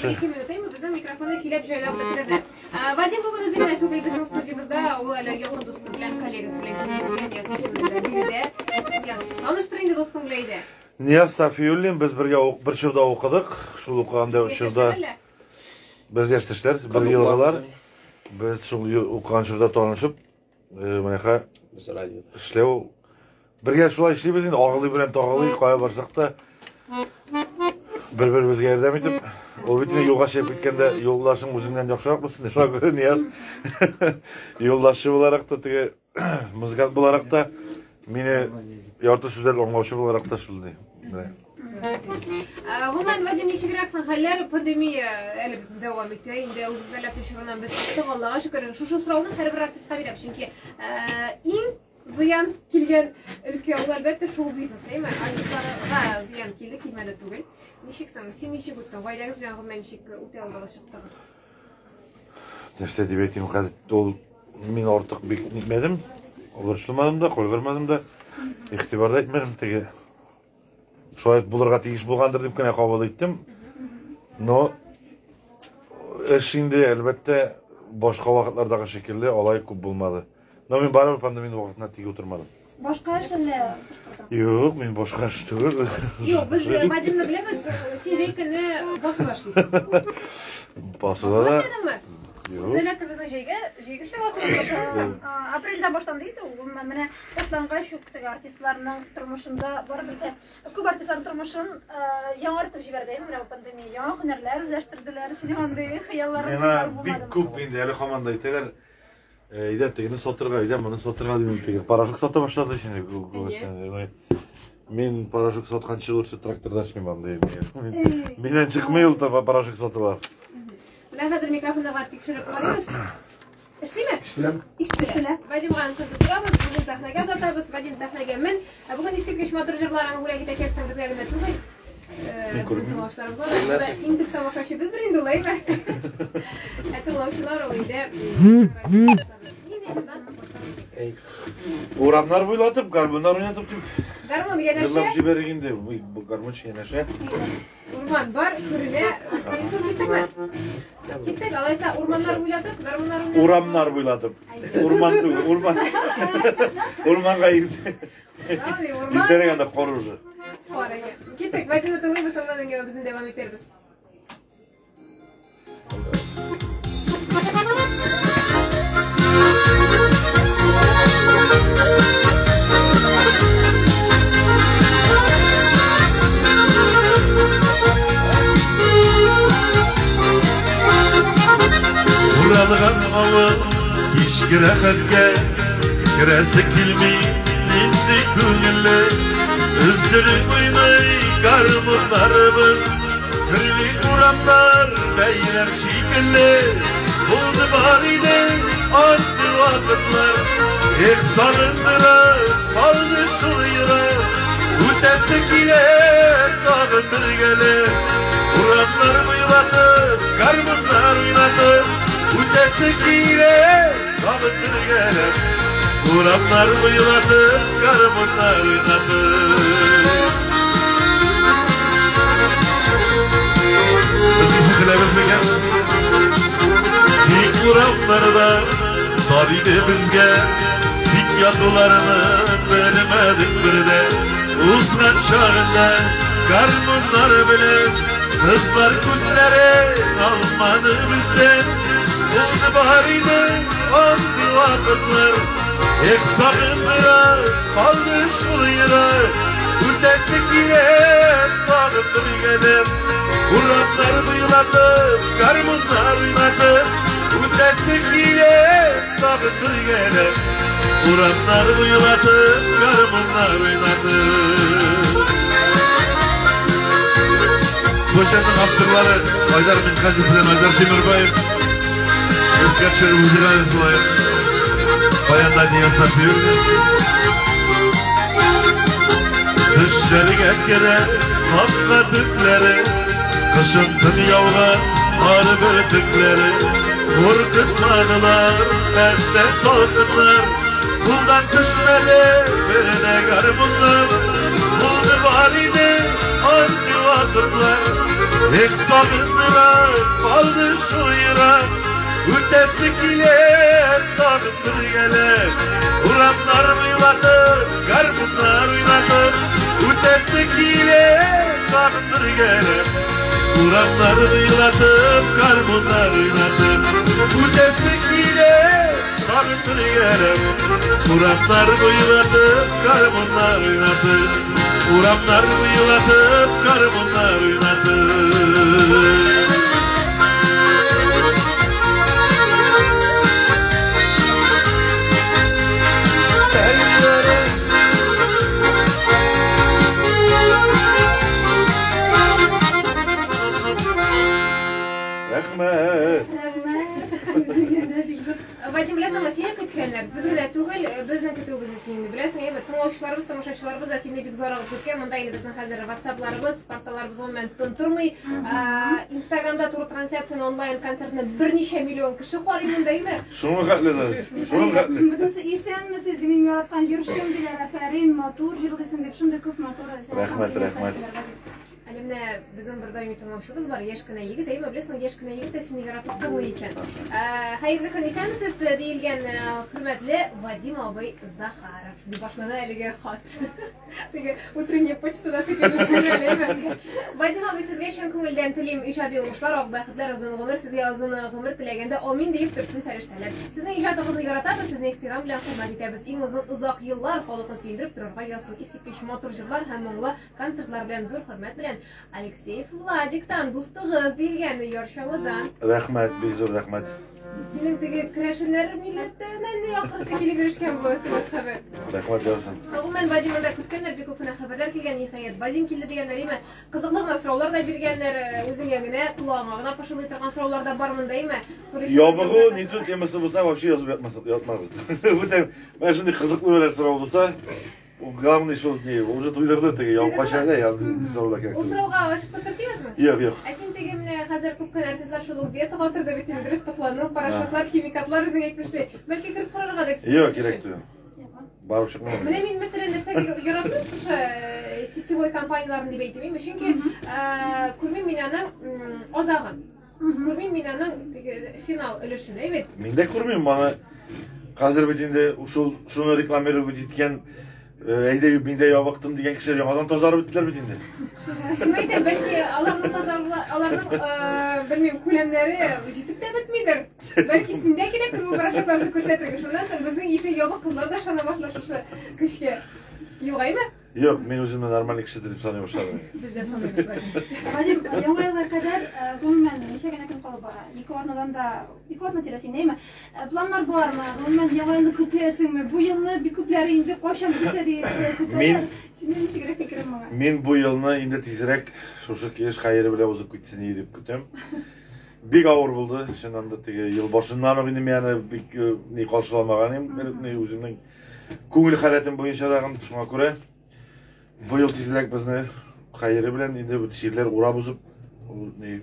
Яхшы. 2 минут, әйме, безнең микрофонны көйләп җайлап бетерерләр. Вадим бүген үзе генә түгел безнең студиябездә, ул әле якын дусты белән, коллегасы белән килгән, Нияз Сафиуллин биредә. Нияз, таныштыр инде дустың белән әйдә. Нияз Сафиуллин, без бергә бер чорда укыдык. Шул укыганда чорда без яшьтәшләр, бер елгылар. Без шул укыган чорда танышып, менә Без радиода. Эшләү бергә шулай эшлибез инде, агылый белән тагылый, кая барсак та бер-беребезгә ярдәм итеп. Ул бит инде юлга чыгып киткәндә юлдашың үзеңнән яхшырак булсын, шуңа күрә Нияз юлдашы буларак та, теге музыкант буларак та, мине ярты сүздән аңлаучы буларак та шул ди. Менә. Гомумән, Вадим, ничегрәк соң хәлләр? Пандемия әле безнең дәвам итә. Инде үзизоляция чорыннан без чыктык, Аллага шөкер. Шушы сорауны һәрбер артистка бирәм, чөнки иң зыян килгән өлкә ул, әлбәттә, шоу-бизнес, әйме? Артистларга зыян килде, килмәде түгел. Ничек соң? Син ничек үттең? Гаиләгез белән гомумән ничек үтә алдыгыз, чыктыгыз? Нәрсә дип әйтим, хәзер ул мин артык бик нитмәдем, борчылмадым да, кайгырмадым да, игътибар да итмәдем теге. Шулай булырга тиеш булгандыр дип кенә кабул иттем. Но эш инде, әлбәттә, башка вакытлардагы шикелле алай күп булмады. Но мин барыбер пандемия вакытында тик утырмадым. Башка эш әллә? Юк, мин башка эш түгел. Юк, без Вадимны беләбез, син җәй көне басуда эшлисең. Басуда да. Эшләдеңме? Юк. Изоляция безнең җәйгә, җәйге чорга туры килде. Апрельдә башланды инде ул. Менә башлангач ук теге артистларның тормышында барыбер дә күп артистларның тормышын яңартып җибәрде, әйме, менә бу пандемия. Яңа һөнәрләр үзләштерделәр, синең андый хыялларың Миңа булмадымы? бик күп инде әле һаман да әйтәләр, әйдә тегене сатырга, әйдә моны сатырга дим, теге порошок сата башлады инде. Мин порошок сатканчы лучше тракторда эшлим андый. Миннән чыкмый ул порошок сатулар. Менә хәзер микрофоннарга тикшереп карыйбыз. Эшлиме? Эшләм. Ишетелә. Вадимга анысын тутырабыз, бүген сәхнәгә озатабыз. Вадим, сәхнәгә мен. Ә бүген искиткеч матур җырлар аңа бүләк итәчәксең, безгә генә түгел. Мин күрмим. Тыңлаучыларыбызга да. Иң төп тамашачы бездер инде ул, әйме? Ә тыңлаучылар ул инде. Нинди җырдан башларбыз икән? Урамнар буйлатып, гармуннар уйнатып дип. Гармун янәшә. Җырлап җибәрик инде. Бу гармунчы янәшә. Урман бар, күренә. Режиссер киттекме? Киттек, алайса урманнар буйлатып, гармуннар уйнатып. Урамнар буйлатып. Урман түгел, урман. Урманга иртә. Иртәрәк анда кар уже. Кар, әйе. Киттек, Вадимны тыңлыйбыз, аннан әңгәмәбезне дәвам итәрбез. Уралган авыл кичке рәхәткә керәсе килми, нинди күңелле. Өздереп уйный гармуннарыбыз, гөрли урамнар бәйрәм шикелле. Булды бар иде андый вакытлар, эх, сагындыра калды шул йөрәк. Үтәсе килә тагын бергәләп, урамнар буйлатып, гармуннар уйнатып. Үтәсе килә тагын бергәләп, урамнар буйлатып, гармуннар уйнатып. Без ишетеләбез микән? Тик урамнарда тар иде безгә, тик ятуларны белмәдек бер дә. Узган чагында гармуннар белән кызлар күзләре алмады бездән. Булды бар иде андый вакытлар, эх, сагындыра калды шул йөрәк. Үтәсе килә тагын бергәләп, урамнар буйлатып, гармуннар уйнатып. Үтәсе килә тагын бергәләп, урамнар буйлатып, гармуннар уйнатып. Бу җырның авторлары Айдар Минхаҗев белән Айдар Тимербаев. Искә төшереп үзләре шулай. Баянда Нияз Сафиуллин. Төшләргә керә капка төпләре, кышын тын яуган кар бөртекләре. Куркытмадылар хәтта салкыннар, кулдан төшмәде бер дә гармуннар. Булды бар иде андый вакытлар, эх, сагындыра Калды шул ерак. Үтәсе килә тагын бергәләп, Урамнар буйлатып, гармуннар уйнатып. Үтәсе килә тагын бергәләп, Урамнар буйлатып, гармуннар уйнатып. Үтәсе килә тагын бергәләп, Урамнар буйлатып, гармуннар уйнатып. Урамнар буйлатып, гармуннар уйнатып. Рәхмәт. Рәхмәт. Үзеңә дә бик зур. Вадим, беләсеңме, сине көткәннәр. Без генә түгел, безнең көтүебезне син инде беләсең, әйбәт. Тыңлаучыларыбыз, тамашачыларыбыз да сине бик зарыгып көткән. Монда инде безнең хәзер WhatsApp-ларыбыз, порталларыбыз гомумән тын тормый. Инстаграмда туры трансляцияне онлайн концертны берничә миллион кеше карый монда, әйме? Шуңа хәтле дә, шуңа хәтле. Бөтенесе исәнмесез, мин яраткан җырчым диләр, афәрин, матур җырлыйсың дип, шундый күп матур Рәхмәт, рәхмәт. Әле менә безнең бер даими тыңлаучыбыз бар, яшь кенә егет, әйме, беләсең, яшь кенә егет тә сине яратып тыңлый икән. Хәерле көн, исәнмесез, диелгән хөрмәтле Вадим абый Захаров. Дип башлана әлеге хат. Теге утренняя почтада шикелле күренә, әйме? Вадим абый, сезгә чын күңелдән телим иҗади уңышлар, ак бәхетләр, озын гомер, сезгә озын гомер теләгәндә амин диеп торсын фәрештәләр. Сезнең иҗатыгызны яратабыз, сезне ихтирам белән хөрмәт итәбез. Иң озын, озак еллар халыкны сөендереп торырга язсын. Искиткеч матур җырлар һәм моңлы концертлар белән зур хөрмәт белән Алексеев Владиктан, дустыгыз диелгән Яр Чаллыдан. Рәхмәт, бик зур рәхмәт. Синең теге керәшеннәр милләтеннән ни ахрысы килеп ирешкән бу смс хәбәр. Рәхмәт яусын. Гомумән, Вадим монда көткәннәр, бик күп кенә хәбәрләр килгән, ниһаять, Вадим килде дигәннәр, име? Кызыклы гына сораулар да биргәннәр, үзеңә генә, колагыңа гына пышылдый торган сораулар да бар монда, име? Ябыгу не ту темасы булса, вообще язып ятмас, ятмагыз. Бүтән, менә шундый кызыклы берәр сорау булса, главный шул не, уже туйдырды теге ябыккач әле, янды сораулар кирәк. Ул сорауга ачыклык кертмибезме? Юк, юк. Ә син теге менә хәзер күп кенә артистлар шул ук диетага утырды бит инде, дөрес туклану, порошоклар, химикатлар үзең әйтмешли. Бәлки кереп карарга да Юк, кирәк түгел. Барып чыкмый. Менә мин мәсәлән нәрсәгә яратмыйм шушы сетевой компанияләрне дип әйтим, чөнки күрмим мин аның азагын. Күрмим мин аның теге финал өлешен, әйбәт. Мин дә күрмим аны. Хәзер бит инде шул шуны рекламировать иткән, әйдә мин дә ябыктым дигән кешеләр яңадан тазарып беттеләр бит инде. Шуны әйтәм, бәлки аларның тазарла, аларның, белмим, күләмнәре җитеп тә бетмидер. Бәлки синдә кирәктер бу порошокларны күрсәтергә. Шуннан соң безнең ише ябык кызлар да ышана башлар шушы көчкә. Юк, әйме? Юк, мин үземне нормаль кеше дип саный башладым. Без дә саныйбыз, Вадим. Вадим, яңа елга кадәр гомумән ничә генә көн калып бара? Ике атнадан да, ике атна тирәсе инде, әйме? Планнар бармы? Гомумән яңа елны көтәсеңме? Бу елны бик күпләре инде кайчан көтә дип көтәләр. Синең ничегрәк фикерең моңа? Мин бу елны инде тизрәк шушы килеш хәере белән узып китсен иде дип көтәм. Бик авыр булды, чыннан да теге ел башыннан ук инде мин аны бик ни каршыламаган идем, ни үземнең күңел халәтем буенча да, шуңа күрә быел тизрәк безне хәере белән инде бу чирләр урап узып, ни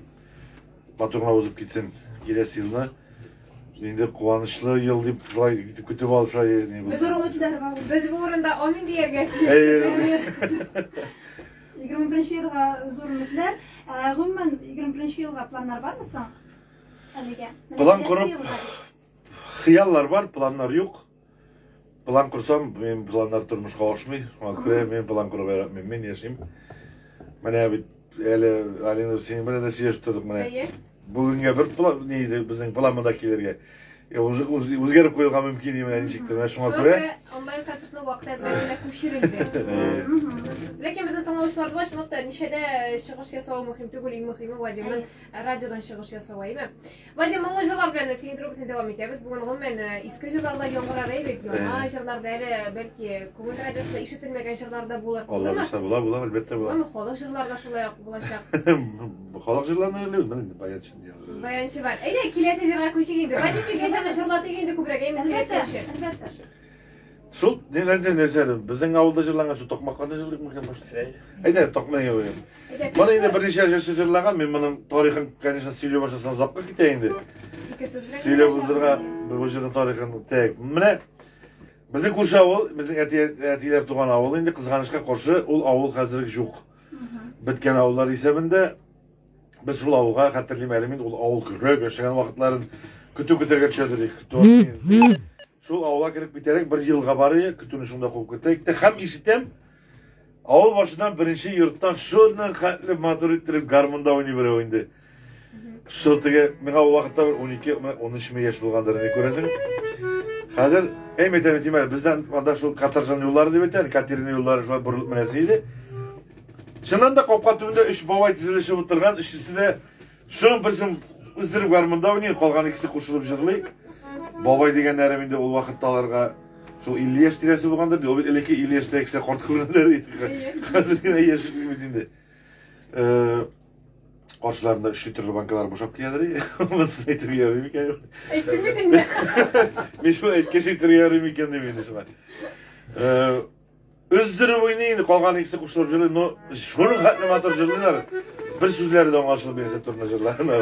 матур гына узып китсен киләсе елны. Инде куанычлы ел дип шулай итеп көтеп алып шулай ни Без булсын. Өметләр бар. Без бу урында амин дияргә тиеш. Әйе. 21 елга зур өметләр. Гомумән 21 елга планнар бармы соң? Әлегә. План корып, хыяллар бар, планнар юк. План корсам, минем планнар тормышка ашмый. Шуңа күрә мин план корырга яратмыйм. Мин яшим. Менә бит әле Алина синең белән дә сөйләшеп тордык менә. Әйе. Бүгенгә бер план ни иде безнең план монда килергә. Уже үзгәреп куелган мөмкин менә ничектер. Менә шуңа Шуңа күрә күрә онлайн концертның вакыты әзрәк кенә күчерелде. Ләкин безнең тыңлаучыларга чынлап та ничәдә чыгыш ясау мөһим түгел, иң мөһиме Вадимның радиодан чыгыш ясавы, әйме? Вадим, моңлы җырлар белән сөендерүебезне дәвам итәбез. Бүген гомумән иске җырлар да яңгырар, әйбәт, яңа җырлар да әле бәлки күңел радиосында ишетелмәгән җырлар да булыр. Алла булса була, була, әлбәттә була. Буламы? Халык җырлар да шулай ук булачак. Халык җырларны әле мин баянчы дияр. Баянчы бар. Әйдә, киләсе җырга күчик инде. Вадим килгәч аны җырлатыйк инде күбрәк, әйме, Әлбәттә, сөйләткәнче. әлбәттә. Шул ниләрдә нәрсә безнең авылда җырланган шул токмакларны җырлыйк микән башта? Әйдә, токмак җырлыйк. Әйдә, Моны инде берничә җырчы җырлаган, мин моның тарихын, конечно, сөйли башласам озакка китә инде. Ике сүз белән. Сөйләп уздырга бу җырның тарихын. Так, менә безнең күрше авыл, безнең әти әтиләр туган авыл инде кызганычка каршы ул авыл хәзер юк. Беткән авыллар исәбендә. Без шул авылга, хәтерлим әле мин, ул авыл гөрләп яшәгән вакытларын көтү көтәргә төшәдер идек. Көтү Шул авылга кереп китәрәк бер елга бар иде, көтүне шунда куып китәк тә һәм ишетәм, авыл башыннан беренче йорттан шуның хәтле матур иттереп гармунда уйный берәү инде. Шул теге миңа ул вакытта бер 12, 13 ми яшь булгандыр инде күрәсең. Хәзер әй әйтәм әйтим әле, бездән анда шул Катаржан юллары дип әйтә, Катерина юллары шулай борылып менәсе иде. Чыннан да капка төбендә өч бабай тезелешеп утырган, өчесе дә шуның берсен өздереп гармунда уйный, калган икесе кушылып җырлый. Бабай дигәннәрем инде ул вакытта аларга шул 50 яшь тирәсе булгандыр. Ул бит элекке 50 яшьтәге кешеләр карт күренәләр иде. Хәзер генә яшь бит инде. Каршыларында өч литрлы банкалар бушап киләдер. Монысын әйтергә ярый микән? Әйттем бит инде. Мин шулай әйткәч әйтергә ярый микән дим инде шулай. Өздереп уйный инде, калган икесе кушылып җырлый, но шуның хәтле матур җырлыйлар. Бер сүзләре дә аңлашылмый нәрсә турында җырларына.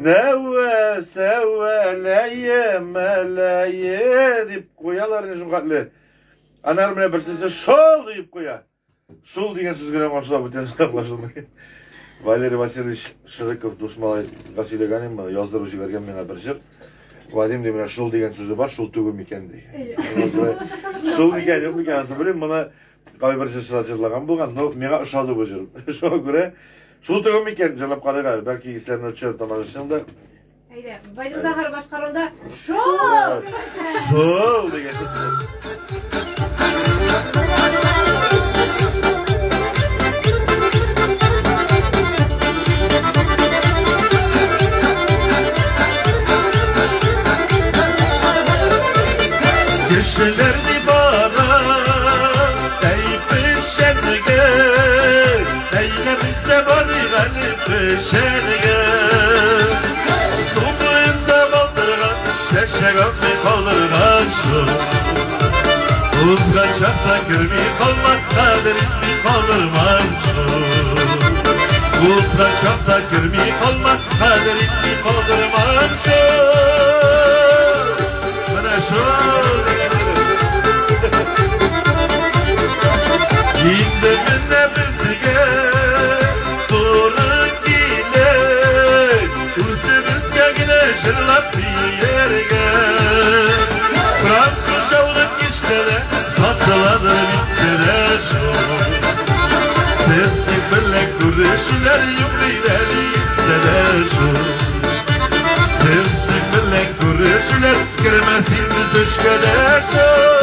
Нәвә, сәвә, ләе, мәләе дип куялар инде шул хәтле. Аннары менә берсесе шол дип куя. Шул дигән сүз генә аңлашыла, бүтән сүз аңлашылмый. Валерий Васильевич Ширыков дус малайга сөйләгән идем, яздырып җибәргән миңа бер җыр. Вадим ди, менә шул дигән сүзе бар, шул түгел микән ди. Шул микән, юк микән, анысы белмим, моны кайбер җырчылар җырлаган булган, но миңа ошады бу җыр. Шуңа күрә шул түгел микән, җырлап карыйк әле, бәлки исләренә төшәр тамашачының да. Әйдә, Вадим Захар башкаруында шул! Шул дигән. Кешеләр ни бара, әй пешәнгә, әйдә без дә барыйк әле пешәнгә. Су буенда балтырган, чәчәк атмый калдырган шул. Узган чакта керми калма, кадер итми калдырмам шул. Узган чакта керми калма, кадер итми калдырмам шул. Менә шул. Инде менә безгә туры килә, үзебезгә генә җырлап биергә. Француз жаулык киштә дә сатыладыр бистәдә шул. Сезнең белән күрешүләр юк диләр истә дә шул. Сезнең белән күрешүләр кермәс инде төшкә дә шул.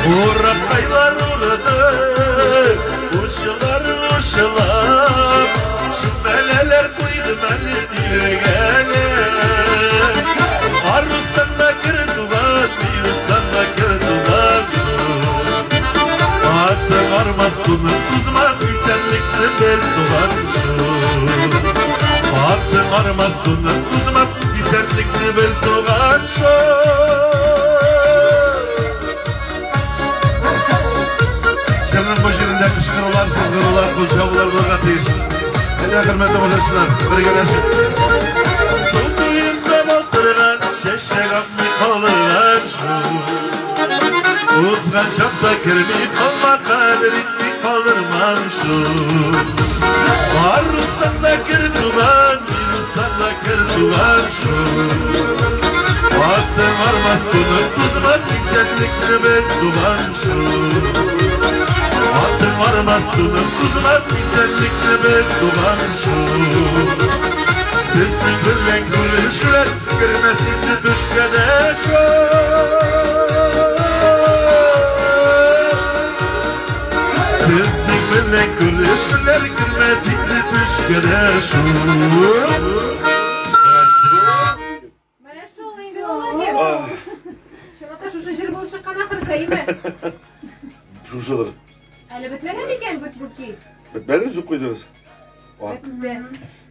Уракайлар урды, учылар учылап, Шүмәләләр куйды мәле биргәне. Арыстан да кер туган, бирустан да кер туган. Атың армас, туның тузмас, исәнлекне бел туган шул. Атың армас, туның тузмас, исәнлекне бел туган шул. Җырның бу җирендә кычкырулар, сызгырулар, кул чабулар булырга тиеш. Әйдә, хөрмәтле тамашачылар, бергәләшеп. Су буенда балтырган, чәчәк атмый калдырган шул. Узган чакта керми калма, кадер итми калдырмам шул. Арыстан да кер туган, минустан да кер туган шул. Атың армас, туның тузмас, исәнлекне бел туган шул. Атың армас, туның тузмас, исәнлекне бел туган шул. Сезнең белән күрешүләр кермәс инде төшкә дә шул. Сезнең белән күрешүләр кермәс инде төшкә дә шул. Менә шул инде ул, Вадим. Чынлап та шушы җыр булып чыккан ахрысы, әйеме? Шушыдыр. Әле бетмәгән микән бу бу көй? Бетмәде, өзеп куйдыгыз. Бетте.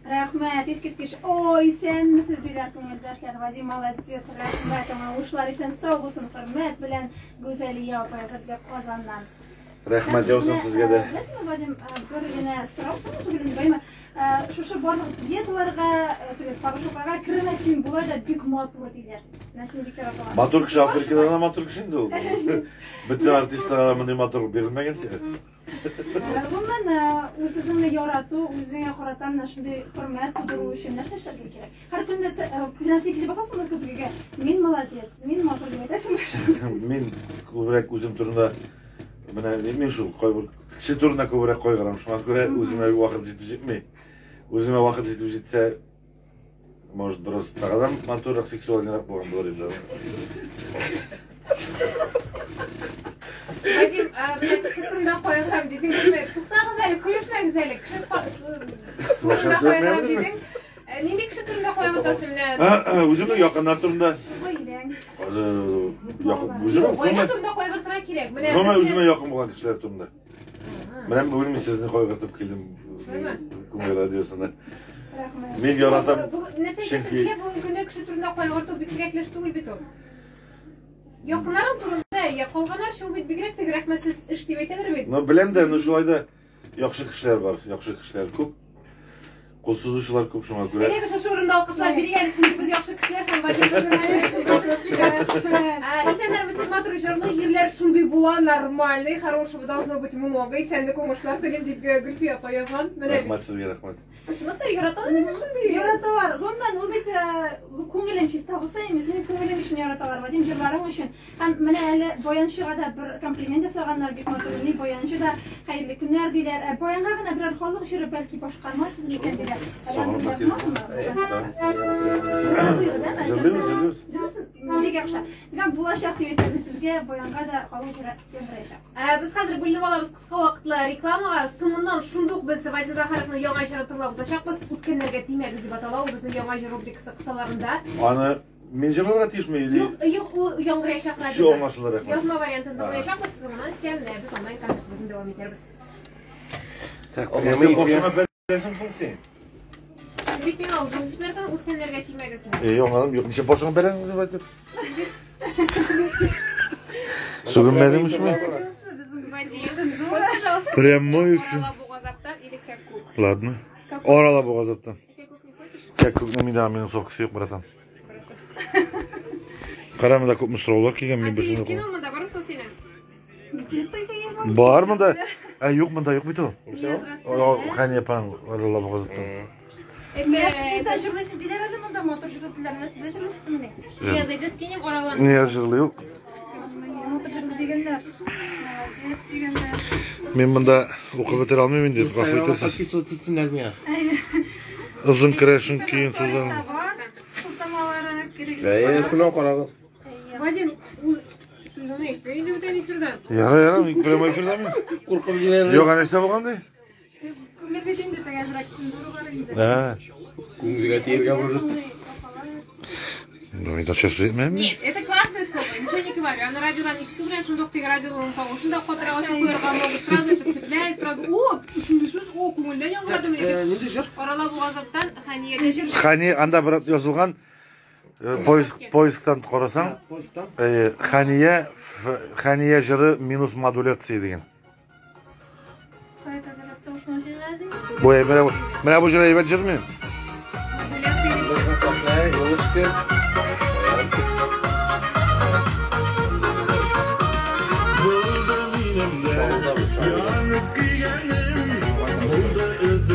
Рәхмәт, искиткеч. Ой, исәнмесез, диләр күңелдәшләр. Вадим молодец, рәхмәт аңа. Ушлар исән сау булсын, хөрмәт белән Гүзәлия апа яза безгә Казаннан. Рәхмәт яусын сезгә дә. Беләсеңме, Вадим, бер генә сорау соң түгел инде, бәйме, шушы барлык диеталарга, теге порошокларга кермә син, болай да бик матур диләр. Менә син бик яраталар. Матур кеше Африкада да матур кеше инде ул. Бөтен артистларга да мондый матур бирелмәгән сирәк. Гомумән, үз-үзеңне ярату, үзеңә карата менә шундый хөрмәт тудыру өчен нәрсә эшләргә кирәк? Һәр көндә нәрсә килеп басасыңмы көзгегә? Мин молодец, мин матур дип әйтәсеңме? Мин күбрәк үзем турында менә мин шул кайбер кеше турында күбрәк кайгырам. Шуңа күрә үземә вакыт җитеп җитми. Үземә вакыт җитеп җитсә, может, бераз тагы да матуррак, сексуальныйрак булган булыр инде. Вадим, менә кеше турында кайгырам дидең, туктагыз әле, көлешмәгез әле. Кеше турында кайгырам дидең. Нинди кеше турында кайгыртасың менә? Үземнең якыннар турында. Гаиләң. Якын, үземә. Гаилә турында кайгыртырга кирәк. Менә Гомумән үземә якын булган кешеләр турында. Менә бүген мин сезне кайгыртып килдем. Күңел радиосына. Мин яратам. Нәрсә әйтәсең килә, бүгенге көндә кеше турында кайгырту бик кирәкле эш түгел бит ул. Якыннарың турында, я калганнар шул бит бигрәк теге рәхмәтсез эш дип әйтәләр бит. Ну, беләм дә, но шулай да яхшы кешеләр бар, яхшы кешеләр күп. Кул сузучылар күп, шуңа күрә. Әйдәгез шушы урында алкышлар бирик әле, чөнки без яхшы кешеләр һәм Вадим Исәннәрмесез, матур җырлы ирләр шундый була, нормальный, хорошего должно быть много. Исәнлек, уңышлар телим дип Гөлфия апа язган. Менә бит. Рәхмәт сезгә, рәхмәт. Чынлап та яраталар инде шундый. Яраталар. Гомумән, ул бит күңелең чиста булса, инде синең күңелең өчен яраталар, Вадим, җырларың өчен. Һәм менә әле баянчыга да бер комплимент ясаганнар, бик матур уйный баянчы да, хәерле көннәр диләр. Ә баянга гына берәр халык җыры бәлки башкармассыз микән диләр. Сагынып та килдем. Җырлыйбыз, җырлыйбыз. Җырлыйсыз, бик яхшы. Димәк, булачак дип әйтәбез сезгә, баянга да халык җыры яңгыраячак. Без хәзер бүленеп алабыз кыска вакытлы рекламага. Соңыннан шундук без Вадим Захаровның яңа җырын тыңлап узачакбыз. Үткәннәргә тимәгез дип атала ул безнең яңа җыр рубрикасы кысаларында. Аны мин җырларга тиешме или? Юк, юк, ул яңгыраячак радиода. Всё, аңлашылды, рәхмәт. Язма вариантын тыңлаячакбыз, соңыннан сән без онлайн концертыбызны дәвам итәрбез. Так, башыңа бәрәсең соң син? Бит миңа уже җибәрдең, үткәннәргә тимәгез. Э, аңладым, юк, ничек башыңа бәрәсең дип әйтеп. Сүгенмәдең микән? Вадим, спой, пожалуйста. Прямой эфир. Орала бугазаптан или кәкүк? Ладно. Орала бугазаптан. Кәкүк не хочешь? Кәкүкне мин дә минем сокысы юк, братан. Кара, монда күпме сораулар килгән, мин берсен Кино монда бармы соң синең? Бар монда. Ә юк, монда юк бит ул. Хәния апаның Орала бугазаптан. Сез дә җырлыйсыз диләр әле монда, матур җырлыйлар. Менә сез дә җырлыйсызмыни? Нет, зайди скинем Орала. Не җырлый ул. Матур җырлый дигәннәр. Молодец дигәннәр. Мин монда укып бетерә алмыйм инде, гафу Инстаграмга итәрсез. подписываться итсеннәр миңа. Озын керәшен киен сузан. Сылтамалары кирәк. Әйе, шуны карагыз. Вадим, ул сүзен әйтмә инде бүтән эфирдан. Яра, яра, мин прямой эфирда мин. Куркып җибәрде. Юк, нәрсә булган ди? Күңел бит инде тәгәррәк цензура бар инде. Ә. Күңелгә тиергә может. Ну, это сейчас әйтмәйм. Нет, это классное слово, ничего не говорю. Аны радиодан ишетү белән шундук теге радионың тавышын да катырак ачып куярга могут. Сразу это цепляет, сразу, о, шундый сүз, о, күңелдән яңгырады менә. Нинди җыр? Орала бугазаптан Хәния дә җыр. Хани анда бер язылган поиск поисктан карасаң, Поисктан. Хания Хания җыры минус модуляция дигән. Бу менә менә бу җыр әйбәт җырмы? Безне сакла, юлышты.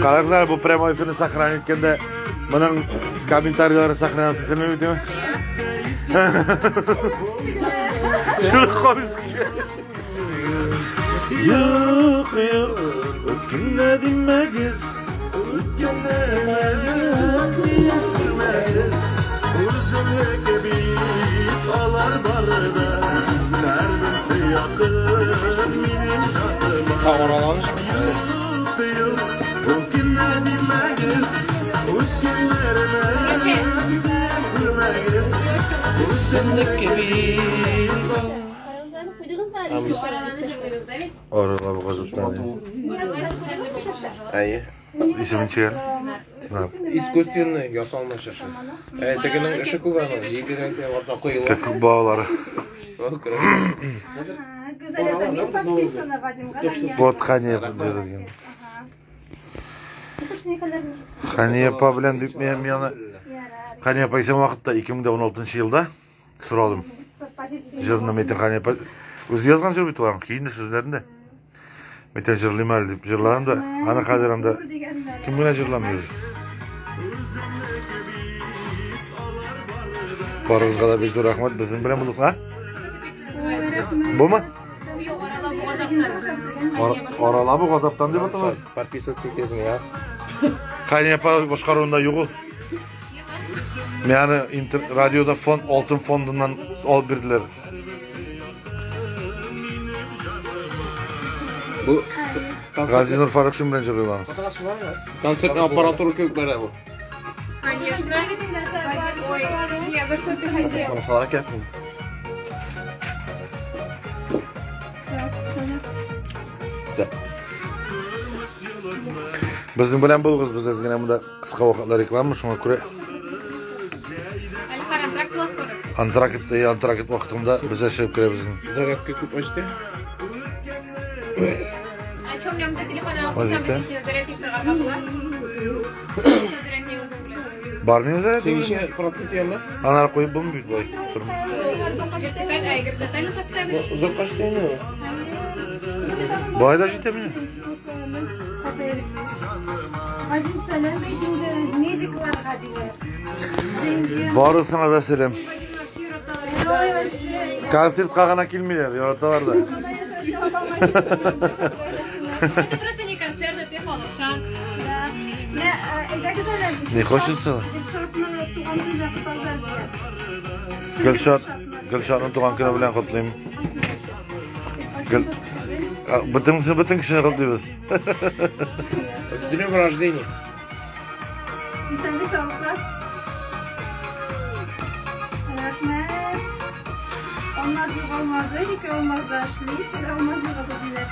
Карагызлар, бу прямой эфирны сохранить иткәндә моның комментарийлары сохраниться ителми бит, димме? Шуны кабыз. Юк, юк, үткәнне димәгез, үткәнне димәгез. Үземнеке бит алар бары да, һәрберсе якын минем җаныма. Ораланы Юк, юк, үткәнне димәгез, үткәннәрне күрмәгез. Үземнеке бит. Куйдыгызмы әле? Ораланы җырлыйбыз, да ведь? Орала бугазаптан. Әйе. Исеме ничек? Искусственный ясалма чыршы. Ә тегенең эше күп аның. Җибәрән артына куела. Кәкүк балалары. Шуңа күрә. Гүзәл яза, мин подписана Вадимга. Вот Хания дигән. Ага. Хания апа белән дип мин аны Хания апа исән вакытта 2016 елда сорадым. Җырны мәйтәм Хания апа үзе язган җыр бит ул, аның көен дә сүзләрен дә. Мәйтәм җырлыйм әле дип җырладым да, аны хәзер анда кем генә җырламый уже. Барыгызга да бик зур рәхмәт, безнең белән булдыгыз, а? Бумы? Юк, арала бу газаптан. Арала бу газаптан дип атала. Подписываться итәсең, я. Хания апа башкаруында юк ул. Мин аны радиода фонд, алтын фондыннан алып бирделәр. Бу Газинур Фарукшин белән җырлыйлар. концертный аппаратура кебек бара бу. Конечно. Ой, не, за что ты хотел? Безнең белән булыгыз, без әз генә монда кыска вакытлы реклама, шуңа күрә Әле хәр антракт була скоро. антракт, антракт вакытында без дә чыгып керәбез. Зарядка күп ачты. А чё, у меня монда телефон алып Вазифа. куйсам, бит сине зарядник тагарга була. Зарядник үзең белән. Бармы зарядник? Ничә процент яме? Анар куеп булмый бит болай. Тормый. Вертикаль, ай, горизонтально поставишь. Озак ачты инде. Болай да җитә миңа. Вадим сәлам әйт инде медикларга диләр. Барысына да сәлам. Вадим вообще яраталар. Ой, вообще. Концертка гына килмиләр, яраталар да. Это просто не концерт, это халыкчан. Әйдәгез әле. Не хочется? Гөлшатны туган көненә котларга диләр. Гөлшат, Гөлшатның туган көне белән котлыйм. Гөл Бөтен бөтен кешене котлыйбыз. С днем рождения. Исәнлек саулыклар. Рәхмәт. Алмаз югалмады, ике алмаз да эшли, бер алмаз югалды диләр.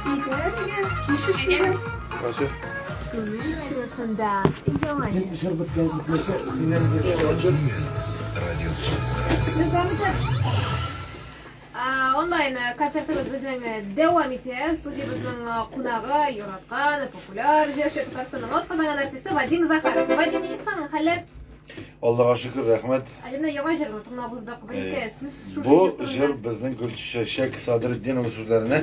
Нигә, нигә? Ничек Вообще. Күңел радиосында яңа җыр. Дәвам итә. Онлайн концертыбыз безнең дәвам итә. Студиябезнең кунагы, яраткан, популяр җырчы, Татарстанның атказанган артисты Вадим Захаров. Вадим, ничек синең хәлләр? Аллага шөкер, рәхмәт. Әле менә яңа җырны тыңлап уздык. Бер ике сүз шушы Бу җыр җыр турында. безнең Гөлчәчәк Садретдинова сүзләренә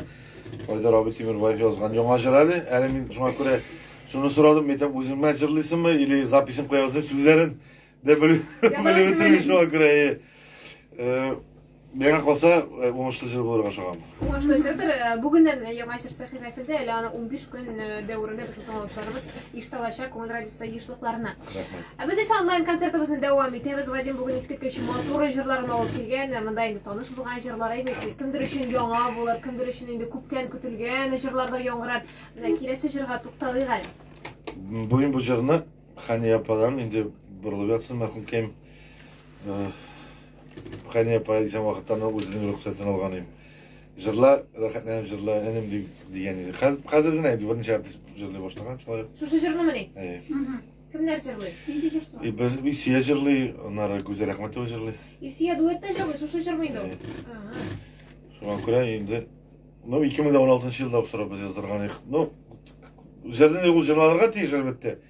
Айдар абый Тимербаев язган яңа җыр әле. Әле мин шуңа күрә шуны сорадым, әйтәм, үзеңә җырлыйсыңмы или записын куябыз дип сүзләрен дә белеп белеп бетермим шуңа күрә. Миңа калса, уңышлы җыр булырга ашыгам. Уңышлы җырдыр. Бүгеннән яңа җыр сәхифәсендә әле аны 15 көн дәверендә безнең тыңлаучыларыбыз ишетә алачак Күңел радиосы ешлыкларына. Рәхмәт. Ә без исә онлайн концертыбызны дәвам итәбез. Вадим бүген искиткеч матур җырларын алып килгән. Монда инде таныш булган җырлар әйбәт. Кемдер өчен яңа булыр, кемдер өчен инде күптән көтелгән җырлар да яңгырар. Менә киләсе җырга тукталыйк әле. Бүген бу җырны Хания ападан инде борылып ятсын мәрхүмкәем. Хания апа исән вакыттан ук үзенең рөхсәтен алган идем. Җырла, рәхәтләнеп җырла, энем дигән иде. Хәзер генә инде берничә артист җырлый башлаган, шулай. Шушы җырнымыни? Әйе. Кемнәр җырлый? Нинди җыр соң? И без Илсөя җырлый, аннары Гүзәл Әхмәтова җырлый. Илсөя дуэтта җырлый, шушы җырмы инде ул? Әйе. Шуңа күрә инде, ну, 2016 елда ук сорап без яздырган идек. Ну, җырны ул җырланырга тиеш, әлбәттә.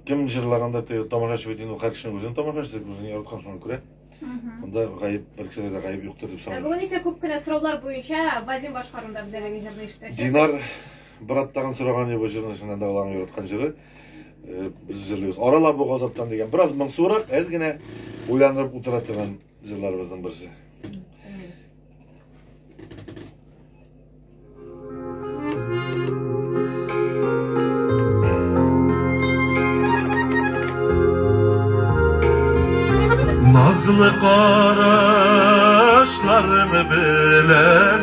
Кем җырлаганда тамашачы бит инде ул һәр кешенең үзенең тамашачысы, үзен яраткан, шуңа күрә. Монда гаеп, бер кешедә дә гаеп юктыр дип саныйм. Бүген исә күп кенә сораулар буенча Вадим башкаруында без әлеге җырны ишетәчәкбез. Динар брат тагын сораган иде бу җырны, чыннан да ул аның яраткан җыры. Без җырлыйбыз. Арала бу газаптан дигән. Бераз моңсурак, әз генә уйланып утыра торган җырларыбызның берсе. Nazlı karaşlarını bilen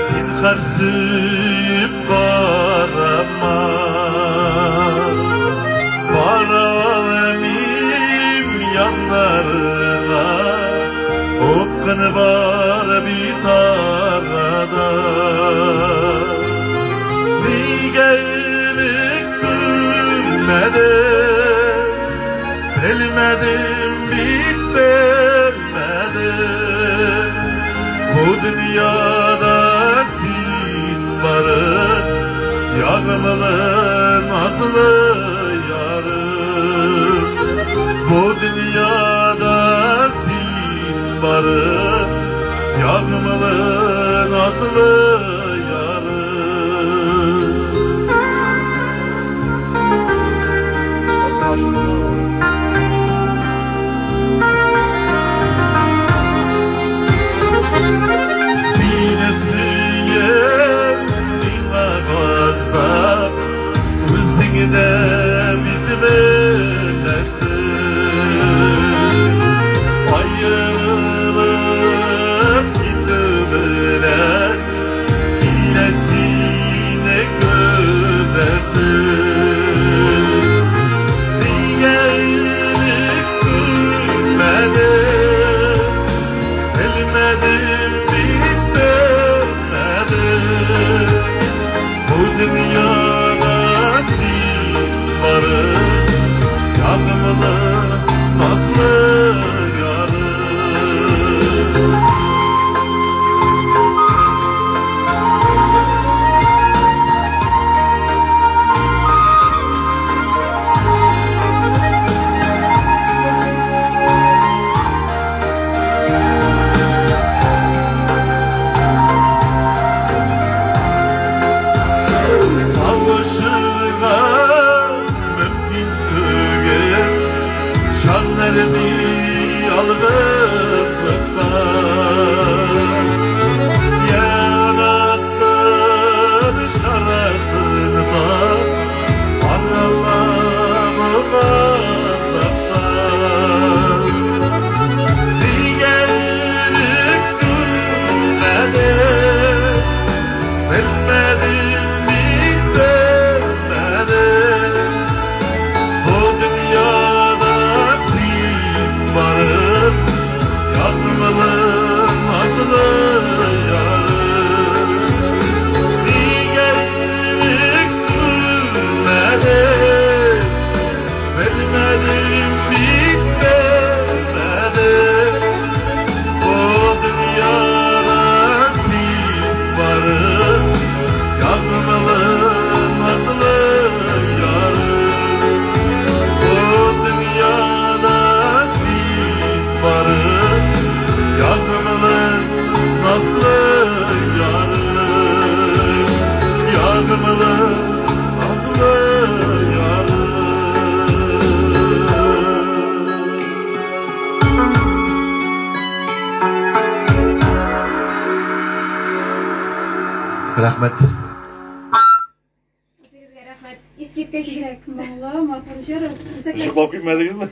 Zinhar söğüp karama Varalım yanlarına Okun var bir tarada Niye iyilik görmedim Bilmedim, bit bilmedim. Bu varım, yağmalı nazlı yarım. Sinesiyem ming'a gazap, o'zingda bitmesin. Ayrılıp gittiler, hilesine köpesin. Diğerlik gülmedim, bilmedim bitmedim. Bu dünyada sen varım, yağmurlu nazlı yarım. Kavuşurga mümkün tügül, şanlarını yalnızlıkta. Yarattın şarasında, aralamı gazlıkta. Diğerlik gülmedi, bilmedim bitmedim. Bu dünyada sen varım, yağmalı nazlı yarım. Diğerlik gülmedim, bilmedim bitmedim. Bu dünyada sen varım, yağmalı nazlı yarım. Bu dünyada sen varım, yağmalı nazlı yarım. Yağmalı nazlı yarım. Рәхмәт. Үзегезгә рәхмәт. Искиткеч. Бигрәк моңлы, матур җыр. Үзәкләр Йоклап китмәдегезме?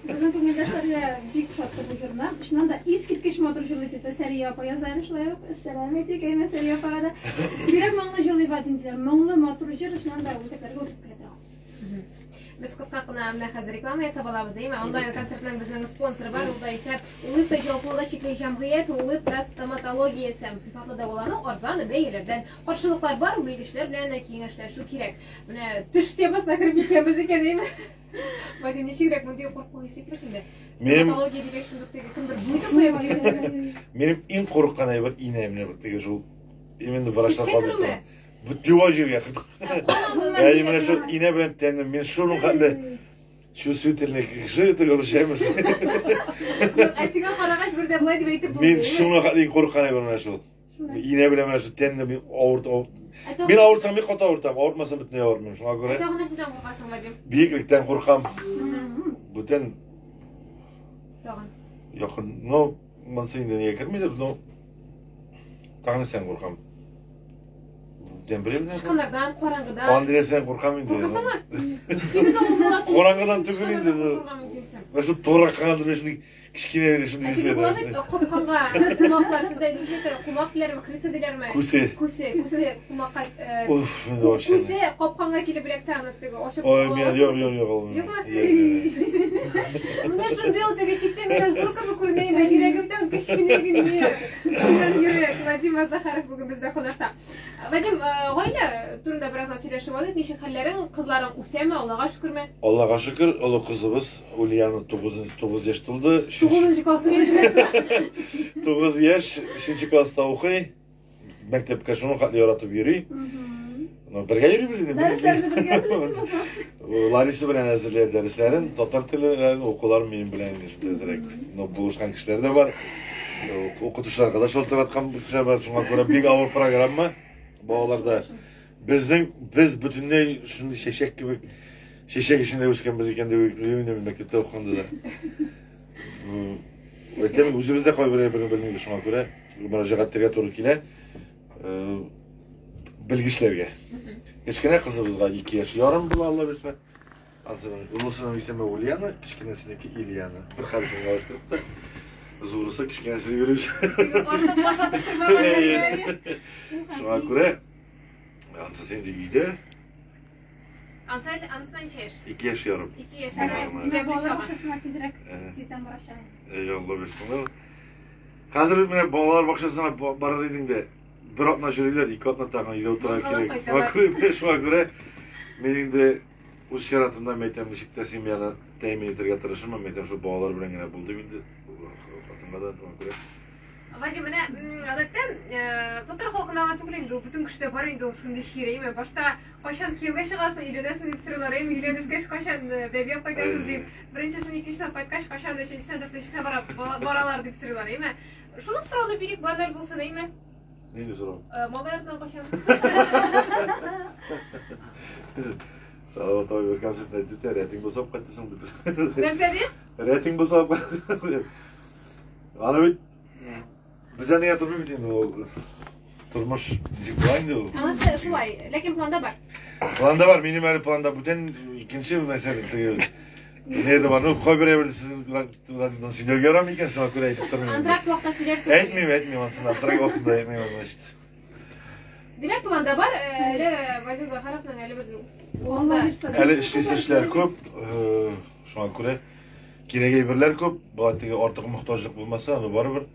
Безнең күңелдәшләргә бик ошатты бу җырны. Чыннан да искиткеч матур җырлый дип Сәрия апа яза әле шулай ук. Сәлам әйтик, әйме Сәрия апага да. Бигрәк моңлы җырлый Вадим диләр. Моңлы, матур җыр чыннан да үзәкләргә үтеп керә тора. Без кыска кына менә хәзер реклама ясап алабыз, әйме? Онлайн концертның безнең спонсоры бар, ул да исә Улыбка җаваплылыгы чикле җәмгыять, Улыбка стоматологиясе. Сыйфатлы дәвалану арзан бәяләрдән. Каршылыклар бар, белгечләр белән киңәшләшү кирәк. Менә төш темасына кереп киткәнбез икән, әйме? Вадим, ничегрәк мондый курку хис итмисең инде? Минем Стоматология дигәч шундук теге кемдер жуйды куя минем иң курыккан әйбер инә менә бу теге шул именно врачлар Тешкә кабул керүме? итә. Бу любой җиргә. Канамы? Әй, менә шул инә белән тәнне мин шуның хәтле чувствительный кеше теге русча. Юк, ә сиңа карагач бер дә болай дип әйтеп Мин булмый, әйме? шуның хәтле иң курыккан әйбер менә шул. Инә белән менә шул тәнне мин авырт Ә Мин авыртсам бик каты авыртам, авыртмасам бөтенләй авыртмыйм. Шуңа күрә Тагын нәрсәдән куркасың, Вадим? биеклектән куркам. Бүтән Тагын. якын, ну, монысы инде нигә кермидер, но тагын нәрсәдән куркам. Бүтән белмим. Тычканнардан, караңгыдан. Андреасдан куркам инде. Куркасыңмы? Син бит ул буласың. Караңгыдан түгел инде, ну. Куркырга мөмкинсең. Менә шул тураккан менә шундый кечкенә генә шундый Ә теге була бит капканга тумаклар сездә ничек әйтә? Кумак диләрме, крыса диләрме? Күсе. Күсе, күсе кумакка Уф, мин вообще. Күсе капканга килеп эләксә аны теге ачып Ой, ала мин аласың. юк, юк, юк, алмыйм. Юкмы? Юк, юк. Менә шундый ул теге читтән генә зур кебек күренә, ә йөрәгемдән кечкенә генә. Шуннан йөрәк. Вадим Захаров бүген бездә кунакта. Вадим, гаилә турында бераз гына сөйләшеп алдык. Ничек хәлләрең, кызларың үсәме, Аллага шөкерме? Аллага шөкер, олы кызыбыз Ульяна 9 яшь тулды. 9 классны 9 яшь, 3 класста укый. Мәктәпкә шуның хәтле яратып йөри. Ну, бергә йөрибез инде. Дәресләрне бергә үтәсезме соң? Лариса белән әзерләп дәресләрен, татар телен укулар минем белән әзрәк. Но булышкан кешеләр дә бар. Укытучыларга да шалтыраткан кешеләр бар. Шуңа күрә бик авыр программа. Балаларда безнең без бөтенләй шундый чәчәк кебек чәчәк эчендә үскәнбез икән дип уйлыйм инде мин мәктәптә укыганда да. Әйтәм, үзебез дә кайбер әйберне белмибез, шуңа күрә мөрәҗәгать итәргә туры килә белгечләргә. Кечкенә кызыбызга 2 яшь ярым була, Алла бирсә. Ансының олысының исеме Ульяна, кечкенәсенеке Ильяна. Бер хәрефен алыштырып та, зурысы кечкенәсен бирүче. Артык башатып тормаган. Шуңа күрә ансы инде өйдә. Ансы анысына ничә яшь? 2 яшь ярым. 2 яшь ярым. Димәк, балалар бакчасына тизрәк тиздән барачак. Әй, Алла бирсен. Хәзер менә балалар бакчасына барыр идең дә, бер атна йөриләр, ике атна тагын өйдә утыра кирәк. Шуңа күрә, шуңа күрә мин инде үз чиратымда мәйтәм, ничек тә семьяны тәэмин итәргә тырышырмын, мәйтәм, шул балалар белән генә булды инде. Хатынга да шуңа күрә. Вадим, менә гадәттә татар халкына гына түгел инде ул, бөтен кешедә бар инде ул шундый чир, әйме? Башта кайчан кияүгә чыгасың, өйләнәсең дип сорыйлар, әйме? Өйләнешкәч кайчан бәби алып кайтасыз дип, беренчесен, икенчесен кайткач, кайчан өченчесенә, дүртенчесенә баралар дип сорыйлар, әйме? Шуны сорауны бирик, баналь булсын, әйме? Нинди сорау? Малай артыннан кайчан? Салават абый бер концертта әйтте, рәтең булса алып кайтасың дип. Нәрсә дип? Рәтең булса алып кайтасың. Аны бит бездә нигә тормый бит инде ул. Тормыш ничек була инде ул. Анысы шулай, ләкин планда бар. Планда бар, минем әле планда бүтән икенче нәрсә теге. Нерде бар, ну кайбер әйберне сезнең радиодан сөйләргә ярамый икән, шуңа күрә әйтеп тормыйм. Антракт вакытта сөйләрсең. Әйтмим, әйтмим, анысын антракт вакытында әйтмим, значит. Димәк, планда бар, әле Вадим Захаровның әле без Алла бирсә. Әле эшлисе эшләр күп, шуңа күрә кирәк әйберләр күп, болай теге артык мохтаҗлык булмаса, аны барыбер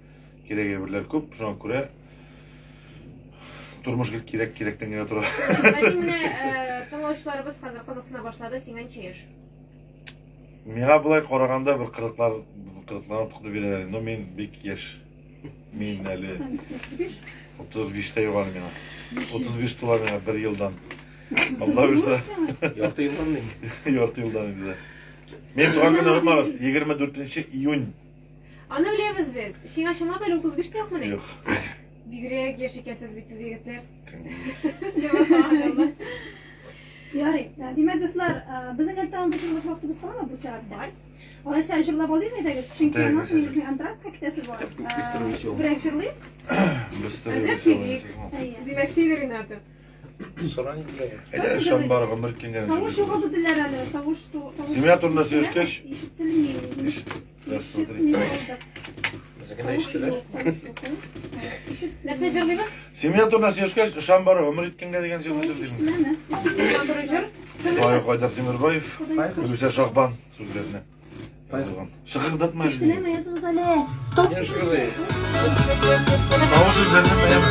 кирәк әйберләр күп, шуңа күрә тормыш гел кирәк кирәктән генә тора. Вадим, менә тыңлаучыларыбыз хәзер кызыксына башлады, сиңа ничә яшь? Миңа болай караганда бер кырыклар, кырыклар артык дип бирәләр, но мин бик яшь. Мин әле 35-тә юк әле миңа. 35 тула миңа бер елдан. Алла бирсә. Ярты елдан мин. Ярты елдан инде. Мин туган көнне онытмагыз, 24 июнь. Аны беләбез без. Сиңа чынлап әле 35 тә юкмыни? Юк. Бигрәк яшь икәнсез бит сез, егетләр. Сөбханалла. Ярый. Димәк, дуслар, безнең әле тагын бер вакытыбыз каламы бу сәгатьтә? Бар. Алайса җырлап алыйк әйдәгез, чөнки аннан соң безнең антрактка китәсе бар. Берәр җырлыйк. Әзрәк сөйлик. Димәк, сөйле, Рената. Соран инде. Әйдә, ышан бар, гомер киңгән. Тавыш югалды диләр әле, тавыш тавыш. Семья турында сөйләшкәч, ишетелми. Ишетелми. Безнекенә ишетелә. Нәрсә җырлыйбыз? Семья турында сөйләшкәч, ышан бар, гомер иткәнгә дигән җырны җырлыйм. Матур җыр. Шулай ук Айдар Тимербаев, Гөлүсә Шахбан сүзләренә язылган. Шыгырдатма әле. Ишетеләме, языгыз әле. Не шыгырдый. Тавышын жәлләмә, яме.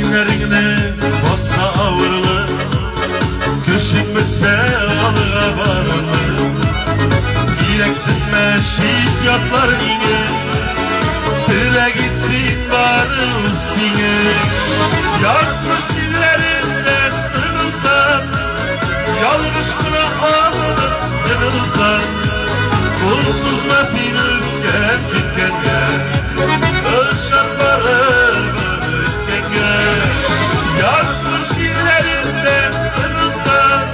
Иңнәреңне баса авырлык, көчең бетсә алга барырлык. Кирәксенмә чит ятлар иңе, теләк ит син бары үз тиңе. Язмыш җилләрендә сыгылсаң, ялгыш кына алынып егылсаң, кул сузма син үткән киткәнгә, ышан бары гомер иткәнгә. Язмыш җилләрендә сыгылсаң,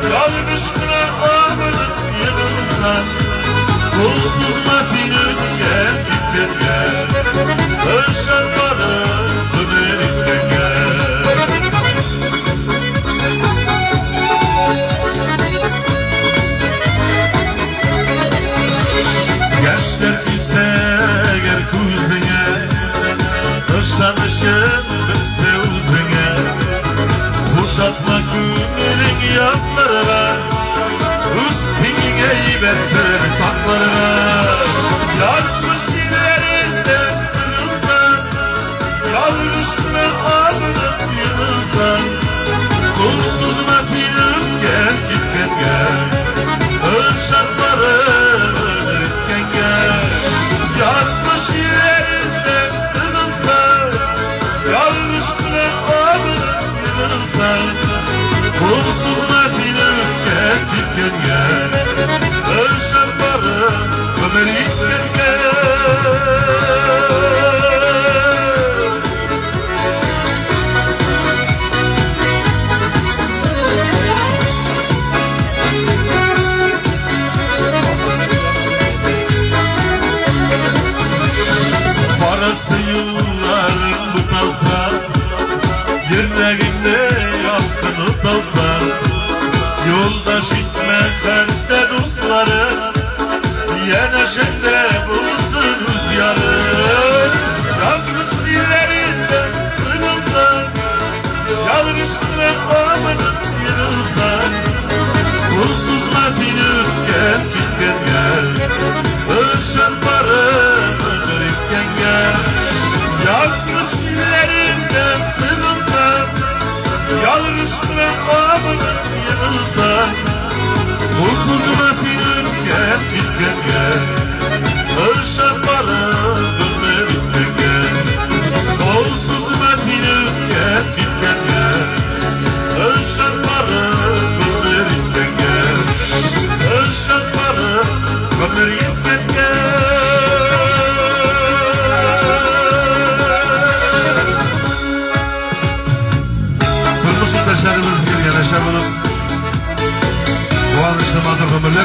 ялгыш кына алынып егылсаң, кул сузма син үткән киткәнгә, ышан бары гомер иткәнгә. Яшьләр килсә әгәр күзеңә, ышанычың бетсә үзеңә, бушатма күңелең ятларга, үз тиңеңә әйбәтсен сакларга. Язмыш җилләрендә сыгылсаң, ялгыш кына абынып егылсаң, кул сузма син үткән киткәнгә, ышан бары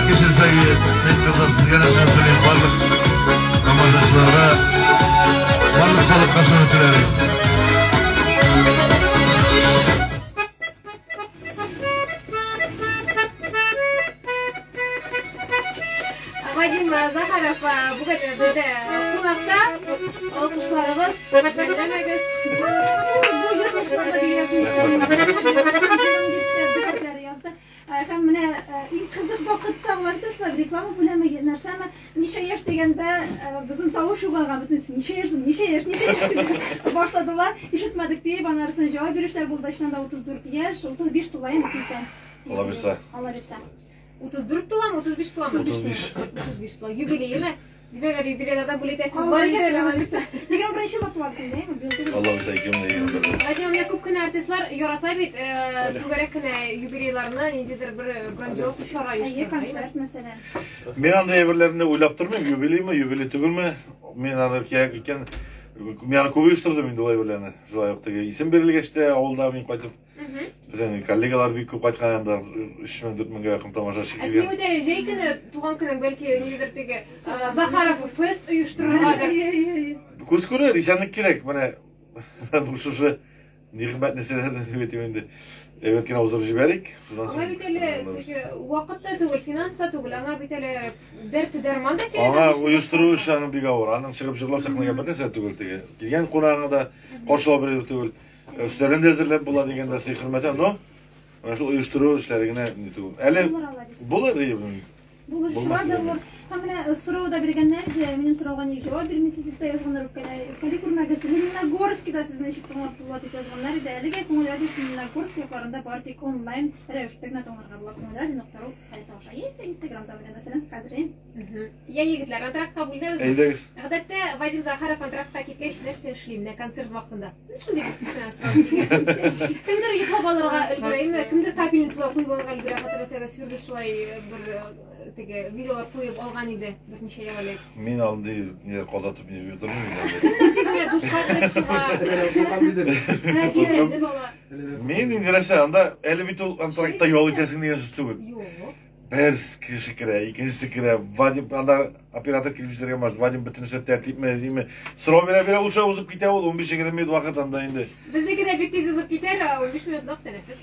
кешесәгез, кызлар, сезгә рәхмәт телим. Барлык тамашачыларга, барлык халыкка шуны теләрем. Вадим Захаров бүген бездә кунакта. Алкышларыгыз, хәтерләмәгез. Бу җырны чынлап та язды. Һәм менә иң кызык вакытта алар шулай реклама бүләме, нәрсәме, ничә яшь дигәндә безнең тавыш югалган бөтенесе. Ничә яшь, ничә яшь, ничә яшь дип башладылар. Ишетмәдек дип, анарысын җавап бирешләр булды. Чыннан да 34 яшь, 35 тула инде тиздән. Алла бирсә. Алла бирсә. 34 туламы, 35 туламы? 35. 35 тула. Юбилейме? Димәк, әле юбилейлардан бүләк итәсез бар икән әле, Алла бирсә. 21 елда туа бит инде, әйме? Быел түгел. Алла бирсә, 2021. Вадим, менә күп кенә артистлар ярата бит түгәрәк кенә юбилейларны, ниндидер бер грандиоз чара Әйе, оештырып. концерт мәсәлән. Мин андый әйберләрне уйлап тормыйм, юбилеймы, юбилей түгелме. Мин аны кирәк икән, мин аны күп оештырдым инде ул әйберләрне. Шулай ук теге исем бирелгәч тә авылда мин кайтып, бөтен коллегалар бик күп кайткан анда 3000-4000 меңгә якын тамашачы Ә син килгән. бит әле җәй көне туган көнең, бәлки ниндидер теге Захаров фест оештырыргадыр. Әйе, әйе, әйе. Күз күрер, исәнлек кирәк. Менә бу шушы нигъмәт нәрсәләрне дип әйтим инде. Әйбәт кенә уздырып җибәрик. Шуннан Аңа соң бит әле теге вакыт та түгел, финанс та түгел, аңа бит әле дәрт дәрман да кирәк. Аңа оештыру эше аның бик авыр. Аның чыгып җырлау сәхнәгә бер нәрсә түгел теге. Килгән кунагыңа да каршылау бер түгел. Өстәлен дә әзерләп була дигән дә сый хөрмәте, но менә шул оештыру эшләре генә ни түгел. Әле Булыр, Алла бирсә. булыр дием. Булыр, Булмас шулай да дигән. булыр. Һәм менә сорау да биргәннәр иде, минем сорауга ник җавап бирмисез дип тә язганнар, үпкәли күрмәгез. Лениногорскида сезне ничек тыңлап була дип язганнар иде. Әлегә Күңел радиосы Лениногорск якларында бары тик онлайн рәвештә генә тыңларга була. Күңел радио нокта ру сайты аша. Яисә Инстаграмда менә мәсәлән, хәзер Я егетләр, антрактка бүленәбез. Әйдәгез. Гадәттә Вадим Захаров антрактка киткәч нәрсә эшли менә концерт вакытында? Шундый бер сорау килгән. Кемдер йоклап алырга өлгерәме, кемдер капельницалар куеп алырга өлгерә, хәтерләсәгез, Фирдүс шулай бер теге видеолар куеп алган иде берничә ел элек. Мин андый ниләр кадатып ни тормыйм инде. Кемдер тиз генә душка кереп чыга. Кизәнеп ала. Мин инде нәрсә, анда әле бит ул антрактта ял итәсең дигән сүз түгел. Юк. Бер кеше керә, икенчесе керә. Вадим анда оператор килеп җитәргә может. Вадим бөтенесе тәртипме, диме. Сорау бирә бирә ул шулай узып китә ул 15-20 минут вакыт анда инде. Безнеке дә бик тиз узып китәр, 15 минутлык тәнәфес.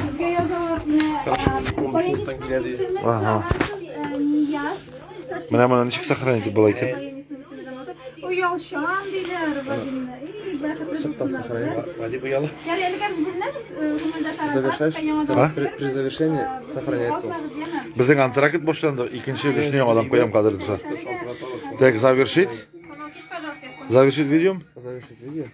Безгә язалар менә баянистның исеме сорагансыз, Нияз. Менә моны ничек сохранить итеп була икән? Баянистның исеме дә матур. Оялчан диләр Вадимны. И, бәхетле булсыннар. Вадим оялы. Ярый, әлегә без бүленәбез, күңелдәшләр Завершаешь? антрактка яңадан А? При завершении сохраняется. Безнең антракт башланды. Икенче өлешне яңадан куям кадерле дуслар. Так, завершить. Помолчишь, пожалуйста, я Завершить видео. Завершить видео.